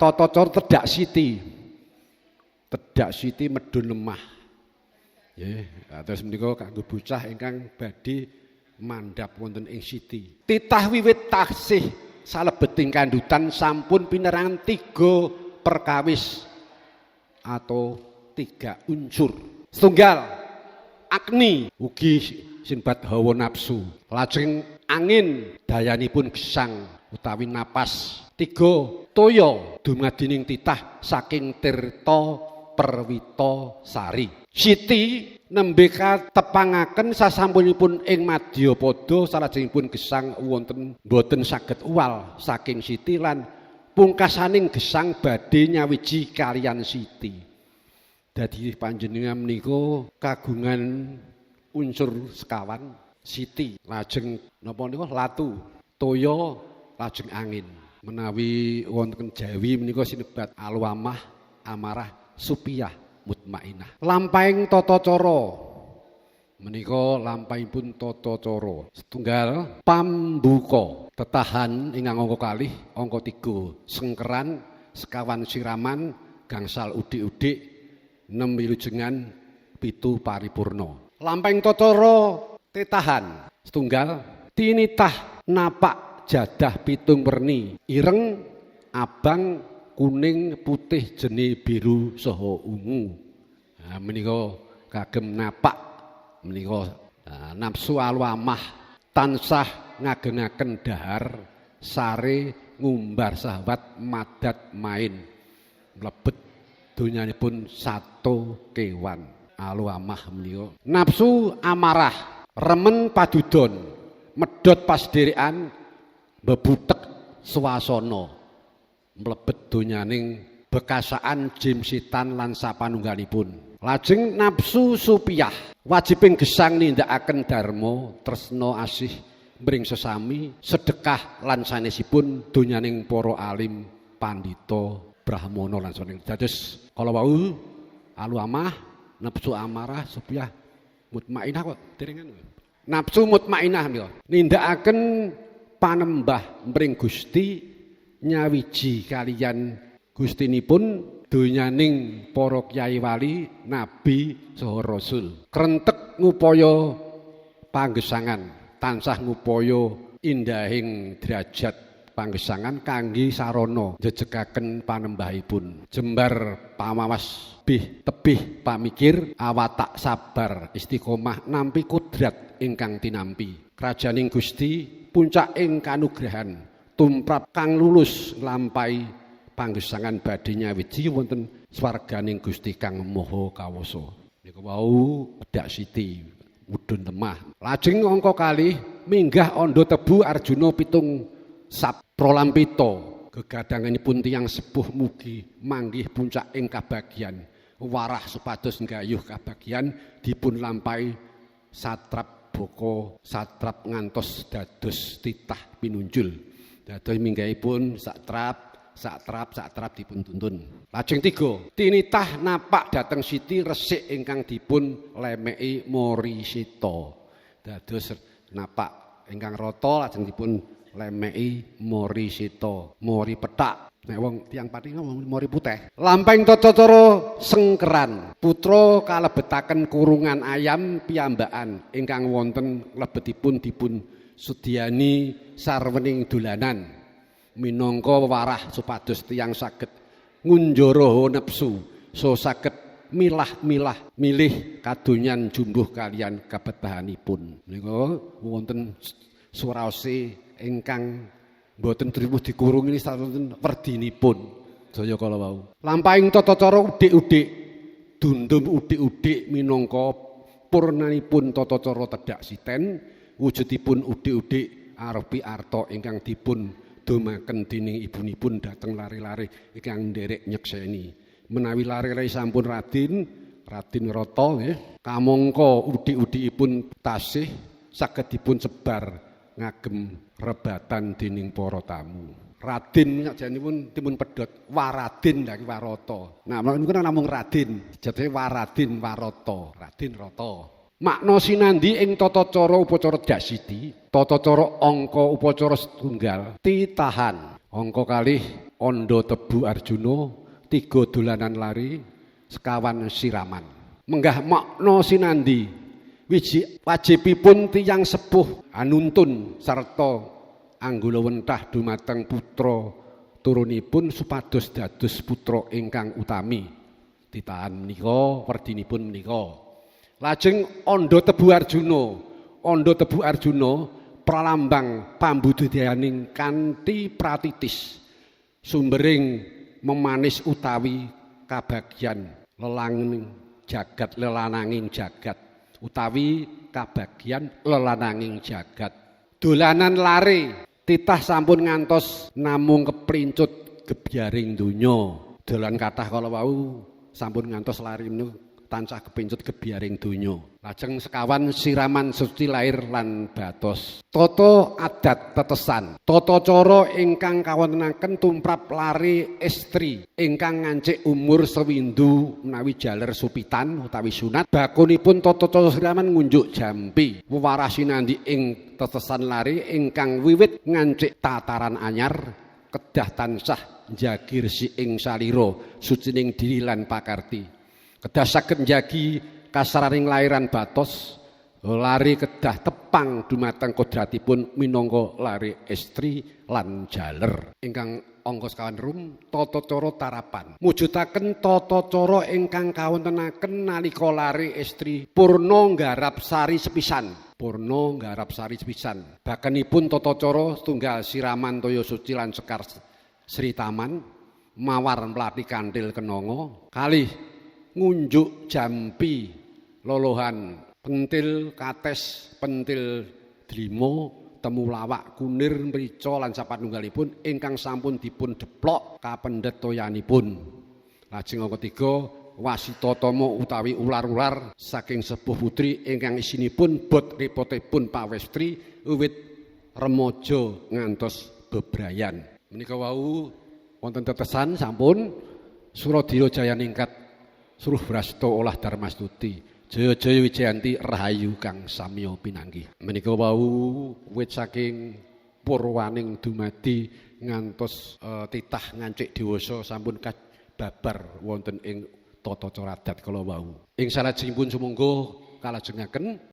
Tata cara tedak siti. Tedak siti medhun lemah. Nggih, terus menika kanggo bocah ingkang badhe mandhap wonten ing siti. Titah wiwit taksih salebeting kandhutan sampun pinerangan 3 perkawis atau 3 unsur. Setunggal agni ugi sinbat hawa nafsu. Lajeng angin dayanipun gesang utawi napas. 3 toya dumadining titah saking tirta perwita sari. Siti nembe katepangaken sasampunipun ing madyapada salajengipun gesang wonten boten saged uwal saking siti lan pungkasaning gesang badhe nyawiji kaliyan siti. Dadi panjenengan menika kagungan unsur sekawan siti, lajeng napa nika latu, toya, lajeng angin. Menawi wonten Jawi menika sinebat alwamah, amarah, supiyah, mutmainah. Lampahing tata cara menika lampahipun tata cara. Setunggal pambuka, tetahan ingkang angka kalih, angka 3 sengkeran, sekawan siraman, gangsal udik-udik, 6 wilujengan, 7 paripurna. Lampahing tata cara tetahan. Setunggal tinitah napak jadah 7 werni, ireng, abang, kuning, putih, jene, biru saha ungu. Nah, menika kagem napak menika nafsu alwamah tansah ngagengaken dahar sare ngumbar sahabat madat main mlebet donyanipun sato kewan. Alwamah menika nafsu amarah, remen padudon, medhot pasdherekan, bebutek swasana, mlebet donyaning bekasaan jimsitan lan sapanunggalipun. Lajeng nafsu supiyah, wajibing gesang nindakaken dharma, tresna asih mring sesami, sedekah lan sanesipun donyaning para alim, pandhita, brahmana lan sanes. Dados kala wau aluamah, nafsu amarah, supiyah, mutmainah kok derengan. Nafsu mutmainah menika nindakaken panembah mring Gusti nyawiji kaliyan Gustinipun donyaning para kyai wali, nabi saha rasul. Krentek ngupaya panggesangan, tansah ngupaya indahing derajat panggesangan kangge sarana jejegaken panembahipun. Jembar pamawas bih tebih pamikir, awatak sabar istiqomah nampi kudrat ingkang tinampi. Krajaning Gusti puncak ing kanugrahan tumrap kang lulus nglampahi panggesangan badhe nyawiji wonten swarganing Gusti Kang Maha Kawasa. Niku wau bedak siti mudhun lemah. Lajeng angka kalih minggah andha tebu Arjuna 7 sap prolampita gegadanganipun tiyang sepuh mugi manggih puncak ing kabagyan warah supados nggayuh kabagyan dipun lampahi satrap baka satrap ngantos dados titah pinunjul. Dados minggahipun satrap satrap satrap dipun tuntun. Lajeng 3 tinitah napak dhateng siti resik ingkang dipun lemeki Morisita. Dados napak ingkang rata lajeng dipun lemeki Morisita, mori pethak. Nek wong tiyang Pati ngomong mori putih. Lampahing tata cara sengkeran, putra kalebetaken kurungan ayam piyambakan ingkang wonten lebetipun dipun sudiani sarwening dolanan minangka wewarah supados tiyang saged ngunjara hawa nepsu, so saged milah-milah milih kadonyan jumbuh kaliyan kabetahanipun. Menika wonten suraose ingkang mboten trimo dikurungi wonten werdinipun jaya kala wau. Lampahing tata cara udik-udik, dundum udik-udik minangka purnanipun tata cara tedhak siten, wujudipun udik-udik arupi arta ingkang dipun domaken dening ibunipun dhateng lare-lare ingkang nderek nyekseni. Menawi lare-lare sampun radin, radin rata nggih, kamangka udik-udikipun tasih saged dipun sebar ngagem rebatan dening para tamu. Radin sakjanipun timun pedhot, waradin lha iki warata. Nah, niku namung radin, jatine waradin warata, radin rata. Makna sinandi ing tata cara upacara dasiti, tata cara angka upacara setunggal titahan. Angka kalih Ondo Tebu Arjuna, 3 dolanan lari, sekawan siraman. Menggah makna sinandi wiji wajibipun tiyang sepuh anuntun sarta anggula wentah dumateng putra turunipun supados dados putra ingkang utami. Ditahan menika werdinipun menika. Lajeng Ondo Tebu Arjuna, Ondo Tebu Arjuna pralambang pambudidayaning kanthi pratitis. Sumbering memanis utawi kabagyan lelanganing jagat lelananging jagat utawi kabagyan lelananging jagat. Dolanan lare titah sampun ngantos namung keprincut gebyaring donya. Dolan kathah kala wau sampun ngantos lari menika tansah kepincut gebyaring donya. Lajeng sekawan siraman suci lair lan batos. Tata adat tetesan, tata cara ingkang kawontenaken tumrap lare estri ingkang ngancik umur sewindu menawi jaler supitan utawi sunat. Bakunipun tata cara siraman ngunjuk jampi. Wewarah sinandi ing tetesan lare ingkang wiwit ngancik tataran anyar kedah tansah njagi resik ing salira sucining diri lan pakarti. Kedah saged njagi kasaraning lairan batos, lare kedah tepang dumateng kodratipun minangka lare estri lan jaler. Ingkang angka sekawan rum tata cara tarapan. Mujudaken tata cara ingkang kawontenaken nalika lare estri purna nggarap sari sepisan. Purna nggarap sari sepisan. Bakenipun tata cara tunggal siraman toya suci lan sekar Sri Taman, mawar mlati kanthil kenanga, kalih ngunjuk jampi lolohan pentil kates pentil drimo temulawak kunir mrica lan sapanunggalipun ingkang sampun dipun deplok kapendhet toyanipun. Lajeng angka 3 wasita tama utawi ular-ular saking sepuh putri ingkang isinipun bot ripotipun pawestri wiwit remaja ngantos bebrayan. Menika wau wonten tetesan sampun Suradira Jayaningkat Suruh Brasto olah Darmastuti Jaya Jaya Wijayanti Rahayu kang samya pinanggih. Menika wau wit saking purwaning dumadi ngantos titah ngancik dewasa sampun kababar wonten ing tata cara adat kala wau. Ing salajengipun sumangga kalajengaken.